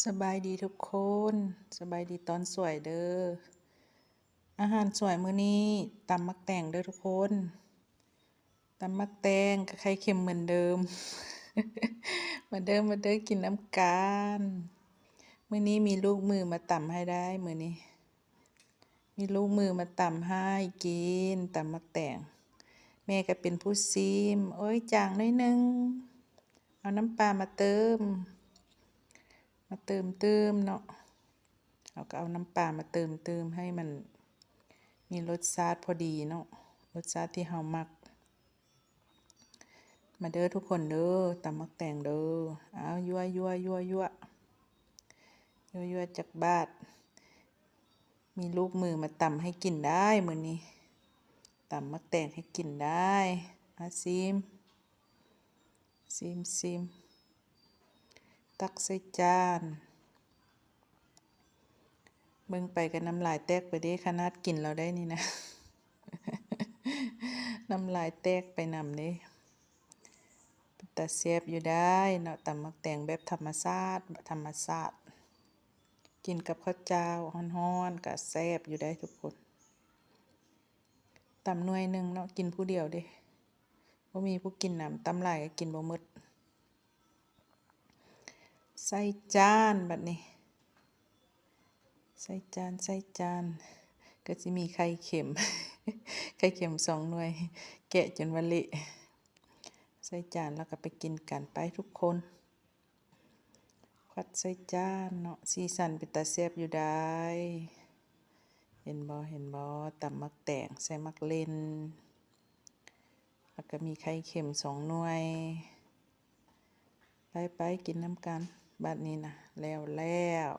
ສະບາຍດີທຸກຄົນ, ສະບາຍດີຕອນສວຍເດີ. ອາຫານສວຍມື້ນີ້ ຕຳໝາກແຕງເດີທຸກຄົນ. ຕຳໝາກແຕງກັບໄຂ່ເຄັມເໝືອນເດີມ. ມາເດີ ມາເດີ ກິນນຳກັນ. ມື້ນີ້ມີລູກມືມາຕຳໃຫ້ໄດ້ ມື້ນີ້. ມີລູກມືມາຕຳໃຫ້ກິນ ຕຳໝາກແຕງ. ແມ່ກໍເປັນຜູ້ຊີມ. ໂອ້ຍ ຈາງໜ້ອຍໜຶ່ງ. ເອົານ້ຳປາມາເຕີມ, ມາເຕີມຕື່ມເນາະ. ເຮົາກໍເອົານ້ຳປາມາເຕີມຕື່ມໃຫ້ມັນມີລົດຊາດພໍດີເນາະ, ລົດຊາດທີ່ເຮົາມັກ. ມາເດີທຸກຄົນເດີ, ຕຳໝາກແຕງເດີ. ອ້າວ ຍົວໆໆໆ ຍົວໆຈັກບາດ. ມີລູກມືມາຕຳໃຫ້ກິນໄດ້ມື້ນີ້, ຕຳໝາກແຕງໃຫ້ກິນໄດ້. ອາ ຊີມ ຊີມ ຊີມ. ຕັກໃສ່ຈານ. ເບິ່ງໄປກໍນ້ຳລາຍແຕກໄປເດ້, ຂະໜາດກິນແລ້ວໄດ້ນີ້ນະ ນ້ຳລາຍແຕກໄປນຳເດ້. ເປັນຕາແຊບຢູ່ໄດ໋ເນາະ, ຕຳໝາກແຕງແບບທຳມະຊາດ ທຳມະຊາດ. ກິນກັບເຂົ້າຈ້າວຮ້ອນໆ ກໍແຊບຢູ່ໄດ໋ທຸກຄົນ. ຕຳໜ່ວຍໜຶ່ງເນາະ, ກິນຜູ້ດຽວເດ້, ບໍ່ມີຜູ້ກິນນຳ, ຕຳຫຼາຍກໍກິນບໍ່ໝົດ. ໃສ່ຈານບັດນີ້, ໃສ່ຈານ ໃສ່ຈານ. ກໍຊິມີໄຂ່ເຄັມ, ໄຂ່ເຄັມສອງໜ່ວຍ, ແກະຈົນວ່າເລະ. ໃສ່ຈານແລ້ວກໍໄປກິນກັນໄປທຸກຄົນ. ຄວັດໃສ່ຈານເນາະ, ສີສັນເປັນຕາແຊບຢູ່ໄດ໋. ເຫັນບໍ່ ເຫັນບໍ່? ຕຳໝາກແຕງໃສ່ໝາກເລັ່ນ, ແລ້ວກໍມີໄຂ່ເຄັມສອງໜ່ວຍ. ໄປໆ ກິນນຳກັນ. ບາດນີ້ນະ ແລ້ວແລ້ວ.